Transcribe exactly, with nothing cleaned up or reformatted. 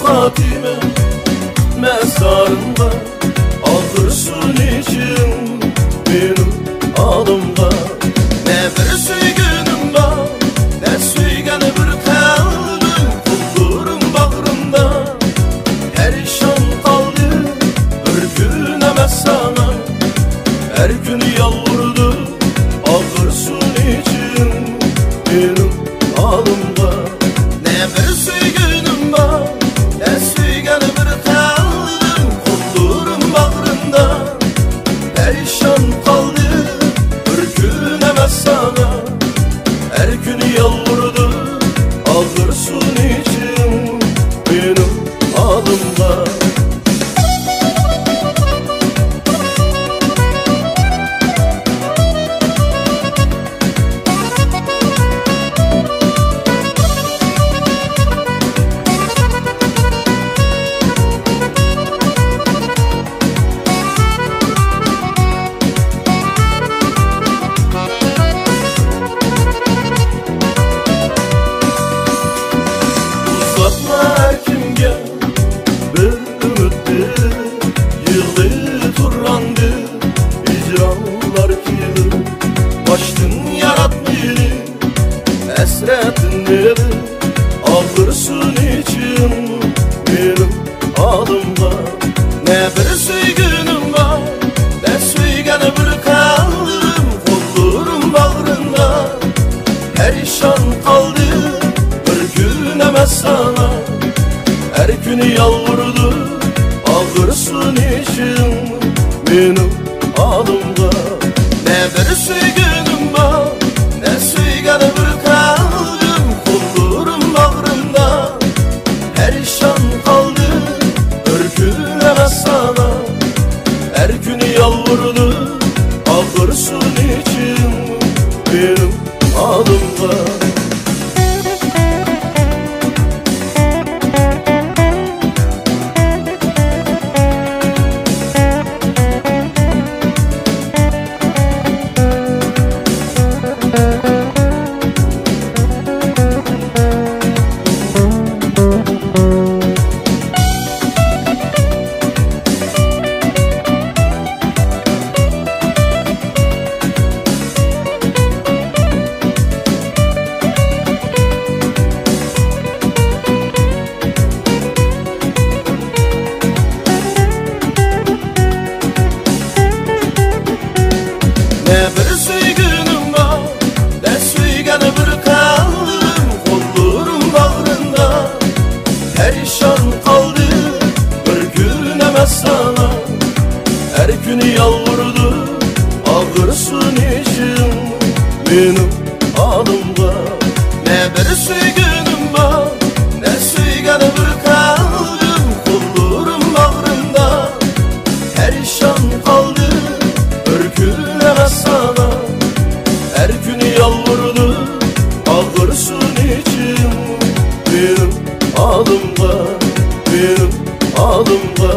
خاتىمە مەزارىمغا، ئاغرىسۇن ئىچىڭ مېنىڭ ھالىمغا. نە بىر سۆيگىنىم بار، نە سۆيگەن بىر قەلبىم، قوللىرىم باغرىمدا پەرىشان قالدى بىر كۈن ئەمەس ساڭا. ھەر كۈنى يالۋۇردۇم، ئاغرىسۇن ئىچىڭ مېنىڭ ھالىمغا. نە بىر سۆيگىنىم بار، نە سۆيگەن بىر قەلبىم، قوللىرىم باغرىمدا پەرىشان قالدى بىر كۈن ئەمەس ساڭا. ھەر كۈنى يالۋۇردۇم، ئاغرىسۇن ئىچىڭ مېنىڭ ھالىمغا. ئۇزاتما ھەر كىمگە بىر ئۈمىدنى، يىغلىتۇر ئاندىن ھىجرانلار كېلىپ. باشتىن ياراتمىدى ھەسرەتنى، ئاغرىسۇن ئىچىڭ مېنىڭ ھالىمغا. نە بىر سۆيگىنىم بار، نە سۆيگەن بىر قەلبىم، قوللىرىم باغرىمدا پەرىشان قالدى بىر كۈن ئەمەس ساڭا. ھەر كۈنى يالۋۇردۇم، ئاغرىسۇن ئىچىڭ مېنىڭ ھالىمغا. نە بىر سۆيگىنىم بار، نە سۆيگەن بىر قەلبىم، قوللىرىم باغرىمدا پەرىشان قالدى بىر كۈن ئەمەس ساڭا. ھەر كۈنى يالۋۇردۇم، ئاغرىسۇن ئىچىڭ مېنىڭ ھالىمغا. نە بىر سۆيگىنىم بار، نە سۆيگەن بىر قەلبىم، قوللىرىم باغرىمدا پەرىشان قالدى بىر كۈن ئەمەس ساڭا. ھەر كۈنى يالۋۇردۇم، ئاغرىسۇن ئىچىڭ مېنىڭ ھالىمغا. نە بىر سۆيگىنىم بار، نە سۆيگەن بىر قەلبىم، قوللىرىم باغرىمدا پەرىشان قالدى بىر كۈن ئەمەس ساڭا. ھەر كۈنى يالۋۇردۇم، ئاغرىسۇن ئىچىڭ مېنىڭ ھالىمغا، مېنىڭ ھالىمغا.